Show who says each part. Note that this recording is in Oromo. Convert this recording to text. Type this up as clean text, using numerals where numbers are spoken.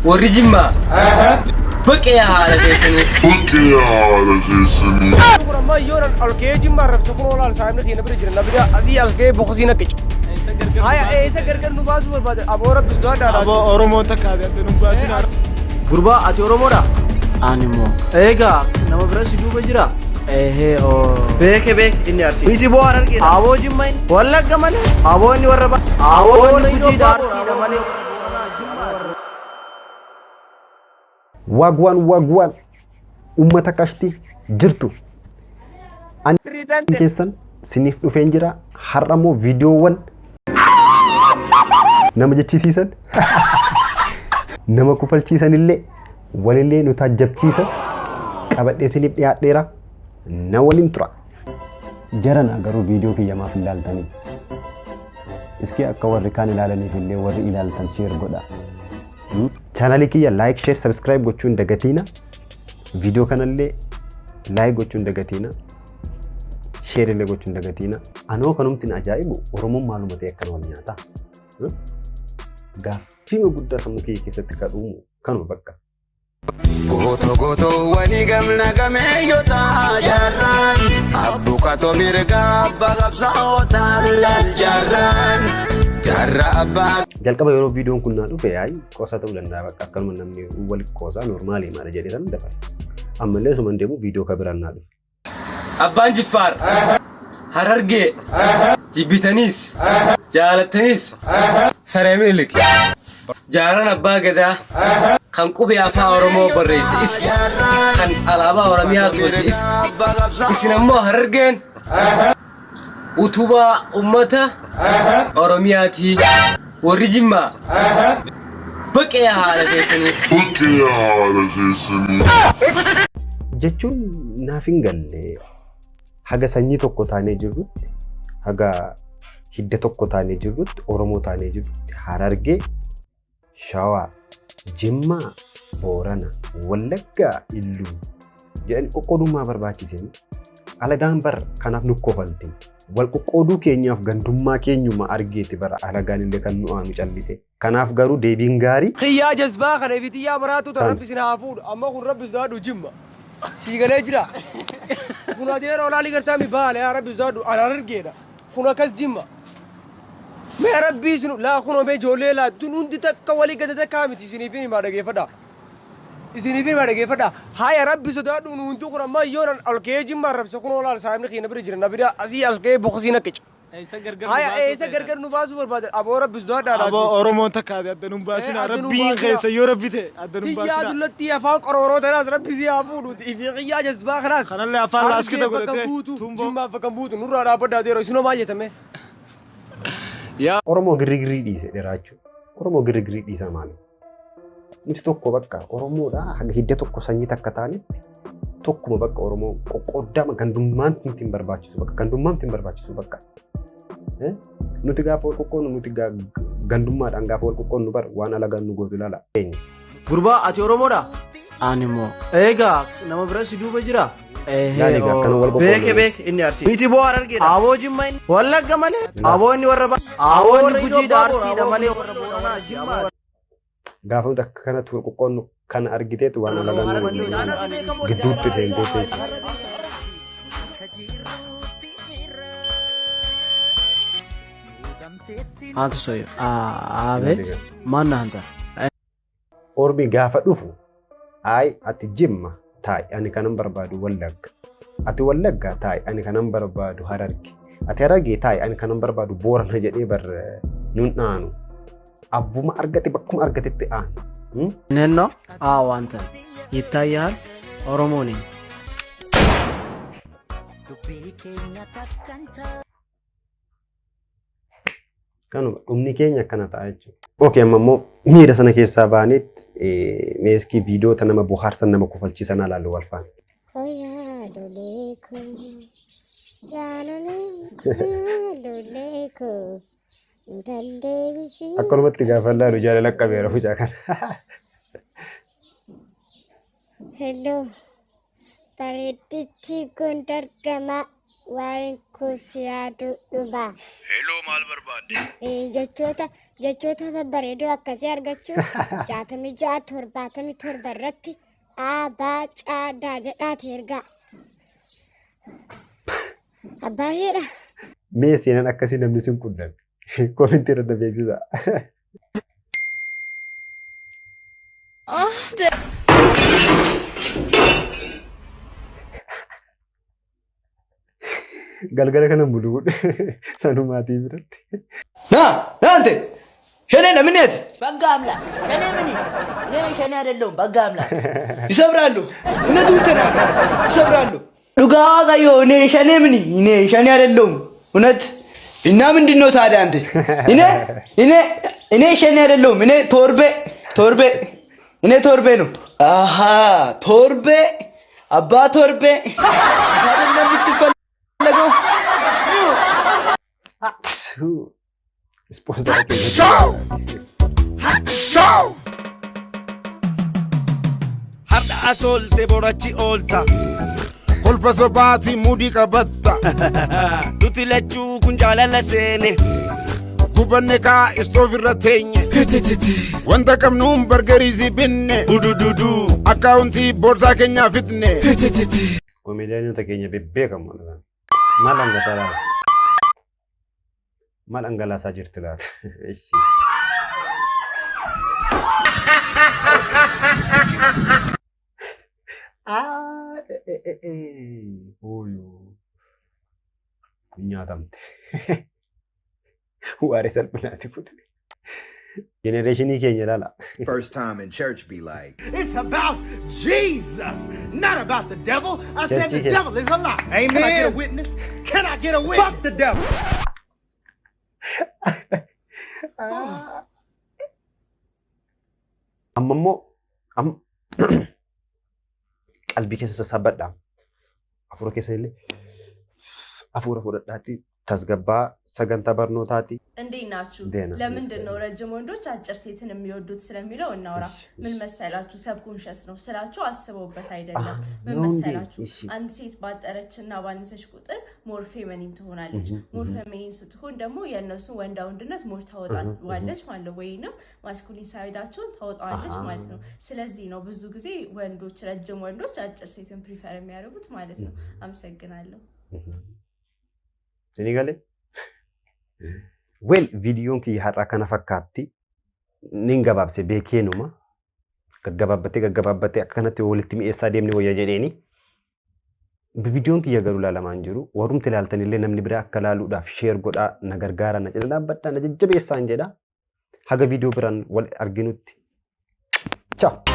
Speaker 1: Warri Jimmaa baqee haala keessanii.
Speaker 2: Kun amma yoo ol ka'ee Jimmaa arrabsa kun olaal saayimni keenya bira jira na bira asii as ka'ee boqosii naqqica. Haya eessa gargar nu baasuu barbaade aboo rabbis du'aa dhaadhaa.
Speaker 3: Aboo Oromoon takka ati adda nu baasin.
Speaker 4: Gurbaa ati Oromoodha? Ani immoo. Eegaa nama bira si duuba jira? Ehee oo. Beeke beeke inni Arsii. Miti boo Harargeedha. Aboo Jimma inni. Wallagga malee. Aboo inni warra ba. Aboo inni Gujiidha Arsiidha malee.
Speaker 5: Wagwan wagwan ummata qashti jirtu. Ani keessan siniif dhufeen jira. Har'a immoo viidiyoowwan nama jechisiisan nama kufalchiisan illee walillee nu taajjabchiisan qabadhee siniif dhiyaadheera. Na waliin tura. Jarana garuu viidiyoo kiyya maaf hin ilaaltanii? Iskii akka warri kaan ilaalaniif illee warri ilaaltan share godhaa. Chaanalii kiyya like, share, subscribe gochuu hin dagatiina. Viidiyoo kanallee like gochuu hin dagatiina. Share illee gochuu hin dagatiina. Anoo kanumti na ajaa'ibu Oromoon maaluma ta'e akkana wal nyaata? Gaaffiima guddaa sammuu kiyya keessatti kan uumu kanuma bakka.
Speaker 6: Gooto gootoowwanii gamna gameeyyota jaarraan abbuqatoo mirga abbaa qabsaa'ota laal jaarraan jaarraa abbaa.
Speaker 5: Jalqaba yeroo viidiyoon kun naa dhufe yaayi qoosaa ta'uu danda'a bakka akkanuma namni wal qoosaa normaalii maala jedhee san dabarsa. Ammallee osuma hin deemu viidiyoo kan biraan naa dhufe.
Speaker 1: Abbaan Jiffaar Harargee jibbitaniis jaalattaniis saree Minilik Jaaraan Abbaa Gadaa kan qubee afaan Oromoo barreesse isa kan alaabaa Oromiyaa tolche isa isin ammoo Harargeen utubaa ummata Oromiyaati warri Jimmaa baqee haala keessanii.
Speaker 5: Jechuun naaf hin galle haga sanyii tokko taanee jirrutti haga hidda tokko taanee jirrutti Oromoo taanee jirrutti Harargee, Shawaa, Jimmaa, Boorana, Wallaggaa, Illuu jedhanii qoqqoodummaa barbaachiseen alagaan bar kanaaf nu kofalti. Wal qoqqooduu keenyaaf gandummaa keenyuma argeeti bara alagaan illee kan nu aanu callise. Kanaaf garuu deebiin gaarii
Speaker 2: Kiyyaa jazbaa kana fi tiyyaa maraatu tan
Speaker 5: Kan.
Speaker 2: rabbi isin haa fuudhu. Amma kun rabbi sodaadhu jimma. Sii galee jira. Kun adeera olaalii gartaa mi baale yaa rabbi sodaadhu an harargeedha. Kun akkas jimma. Mee rabbii isin laa kunoo mee ijoollee laa tun hundi takka walii gada takkaa miti isiniif himaa dhageeffadha. Isiniif himaa dhageeffadha. Haya rabbi sodaadhu nu hundi kun amma yoo nan ol ka'ee jimma arrabse kunoo laal saayimni kiyya na bira jira na bira asii as ka'ee boqosii naqqica. Haya eessa gargar nu baasuu barbaade aboo rabbi sodaadhaa
Speaker 3: Aboo Oromoon takka ati adda nu baasin.
Speaker 2: Adda nu
Speaker 3: Rabbiin
Speaker 2: baasinaa.
Speaker 3: keessa yoo rabbi ta'e adda nu
Speaker 2: Kiyyaa
Speaker 3: baasin.
Speaker 2: dullattii afaan qorooroo tanaas rabbi si haa fuudhu fi kiyyaa jazbaa kanaas.
Speaker 3: Kanallee afaan laaskita
Speaker 2: Harargee bakka
Speaker 3: godhatee
Speaker 2: buutu
Speaker 3: tumboo.
Speaker 2: jimmaaf bakka buutu nurraa dhaabbadhaa deero isinoo maal jettame?
Speaker 5: Oromoo girrigirii dhiise dhiraachuu. Oromoo girrigirii dhiisaa maali? Nuti tokko bakka Oromoodha haga hidda tokko sanyii takka taanetti tokkuma bakka Oromoo qoqqoodama gandummaan nuti hin barbaachisu bakka gandummaan nuti hin barbaachisu bakka. Nuti gaafa wal qoqqoodnu nuti gandummaadhaan gaafa wal qoqqoodnu bar waan alagaan nu gootu ilaala.
Speaker 4: Gurbaa ati Oromoodha? Ani immoo. Eegaa nama bira si duuba jira? Ehee
Speaker 5: Laali egaa akkana wal qoqqoodnu.
Speaker 4: Beeke beeke inni Arsii. Miti boo Harargeedha. Aboo Jimma inni. Wallagga malee. Aboo inni warra ba. Aboo inni Gujiidha Arsiidha malee warra Booranaa Jimmaa.
Speaker 5: Gaafa nuti akka kanatti wal qoqqoodnu kana argiteetu waan alagaan nu gootu gidduutti seentee jechuudha.
Speaker 4: አንተ ሰውዬ አቤት ማነህ አንተ?
Speaker 5: Ormi gaafa dhufu ayi ati Jimma taa'i ani kanan barbaadu Wallagga. Ati Wallagga taa'i ani kanan barbaadu Hararge. Ati Hararge taa'i ani kanan barbaadu Boorana jedhee bar nun dhaanu. Abbuma argate bakkuma argatetti aanu.
Speaker 4: እኔን ነው? አዎ አንተ ይታይሃል። ኦሮሞ ነኝ።
Speaker 5: Kanuma dhumni keenya akkana ta'a jechuudha. Okay, amma immoo miira sana keessaa baanetti meeskii viidiyoota nama bohaarsan nama kofalchiisan ilaallu wal faana.
Speaker 7: Oyaa lolee koo, yaa lolee koo, lolee koo, intallee bisii.
Speaker 5: Akkanumatti gaafa ilaalu jaalala qabeera mucaa kana.
Speaker 7: Hello, bareeddichi Gondar gamaa waa'een koo si yaaduu dhuma.
Speaker 8: Hello maal barbaadde?
Speaker 7: Jechoota Jechoota babbareedoo akkasii argachuuf 66 77 irratti A, B, C, D jedhaati ergaa. Abbaa feedha.
Speaker 5: Mee seenaan akkasii namni sin qunname. Komentii irra na beeksisaa. Galgala kana bulu sanumaatii biratti.
Speaker 8: ና ና አንተ ሸኔ ነህ ምን የት
Speaker 9: በጋ አምላክ ሸኔ ምን እኔ ሸኔ አይደለሁም። በጋ አምላክ
Speaker 8: ይሰብራሉ። እውነቱን ተናገር። ይሰብራሉ። ዱጋ ዋቀዮ እኔ ሸኔ ምን እኔ ሸኔ አይደለሁም። እውነት እና ምንድን ነው ታዲያ አንተ? እኔ እኔ ሸኔ አይደለሁም። እኔ ቶርቤ ቶርቤ እኔ ቶርቤ ነው። አሃ ቶርቤ አባ ቶርቤ አይደለም የምትፈለገው።
Speaker 5: Ispoonsara keenya.
Speaker 10: Har'a as oolte borachi oolta.
Speaker 11: Kolfa sobaatii mudii qabatta.
Speaker 10: Nuti lachuu kun jaalala seene.
Speaker 11: Gubanne kaa istoof irra teenye. Wanta qabnuun bargariisii binne.
Speaker 10: Udududu.
Speaker 11: Akkaawuntii boorsaa keenyaa fitne.
Speaker 5: Komeediyaanota keenya bebbeekamoo. Maal dhangalaasaa laata? Maal dhangalaasaa jirti laata? Ishi. Ah, eh, eh, eh. Ooyoo. Nyaatamte. Waaree salphinaati kun. Jenereeshinii keenya ilaala.
Speaker 6: First time in church be like,
Speaker 12: It's about Jesus, not about the devil. I said the
Speaker 5: Church
Speaker 12: devil is a lie.
Speaker 6: Amen.
Speaker 12: Can I get a witness? Can I get a witness? Fuck the devil.
Speaker 5: Amma immoo qalbii keessa sassaabadhaa. Hafuura keessa illee hafuura fudhadhaatti tasgabbaa sagantaa barnootaati.
Speaker 13: እንዴት ናችሁ?
Speaker 5: ደህና።
Speaker 13: ለምንድን ነው ረጅም ወንዶች አጭር ሴትን የሚወዱት ስለሚለው እናውራ። ምን መሰላችሁ? Subconscious ነው ስላችሁ አስበውበት አይደለም። ምን
Speaker 5: ነው እንዴ?
Speaker 13: መሰላችሁ? አንድ ሴት ባጠረች እና ባነሰች ቁጥር more feminine ትሆናለች። More feminine ስትሆን ደግሞ የእነሱ ወንዳ ወንድነት more ታወጣዋለች ማለት ነው፣ ወይንም masculine side ኣቸውን ታወጣዋለች ማለት ነው። ስለዚህ ነው ብዙ ጊዜ ወንዶች ረጅም ወንዶች አጭር ሴትን prefer የሚያደርጉት ማለት ነው። አመሰግናለሁ።
Speaker 5: Isinii galee? Well, viidiyoon kiyya har'aa kana fakkaatti. Nin gabaabse beekeenuma. Gaggabaabbatee gaggabaabbatee akka kanatti walitti mi'eessaa deemne wayya jedheeni. Viidiyoon kiyya garuu ilaalamaa hin jiru. Warrumti ilaaltanillee namni biraa akka ilaaluudhaaf share godhaa, na gargaara, na cina dhaabbadhaa, na jajjabeessaan jedha. Haga viidiyoo biraan wal arginutti. Ciao!